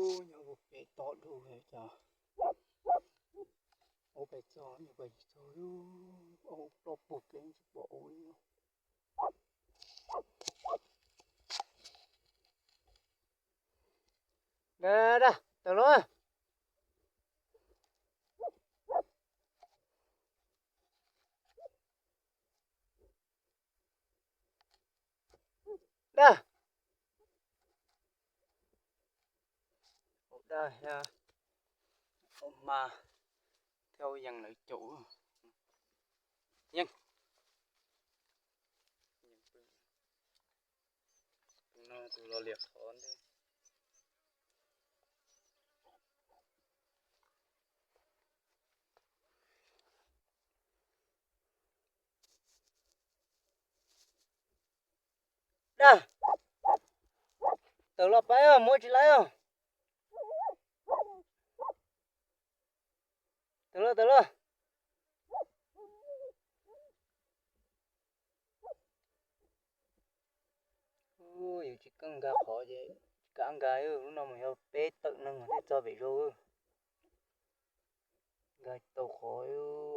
Nyob pem toj dub cas ua pem txog nyuam qhuav tsis txog, ua plaub pug kev tsis pom ua li. Da, da, tawm los. Da. Ua dab, ua hma thiab ua yees lawv caum. Yeej. Tus no tus los liam qhov ntej. Da, tawm los pab os, muab tsis laib os. Tawm los, tawm los. Yus tsis keej nkag qhov ces tsis kam nkag, lub no mas yog peb tawm neeg thiaj txog pem zog. Nkag tsis tau qhov,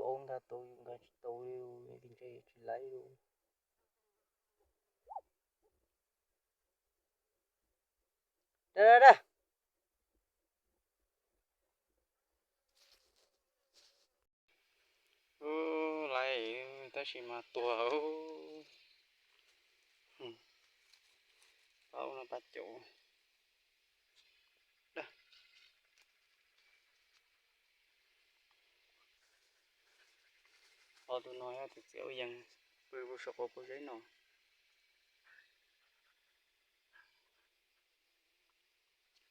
aub nkag tau yus nkag tsis tau li, yus ntshe tsis laib li. Da, da, da. Ub, laib tab sis mas tuag. Pab ub no pab caum. Ob tug no yog tus txiav ua yees pw puag saum qaum pob zeb no.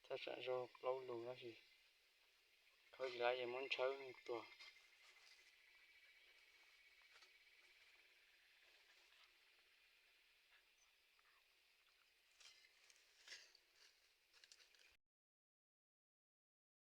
Thaj tsam zog plaub lug tab sis khawb tsis laib ces muab ntshawb tuag.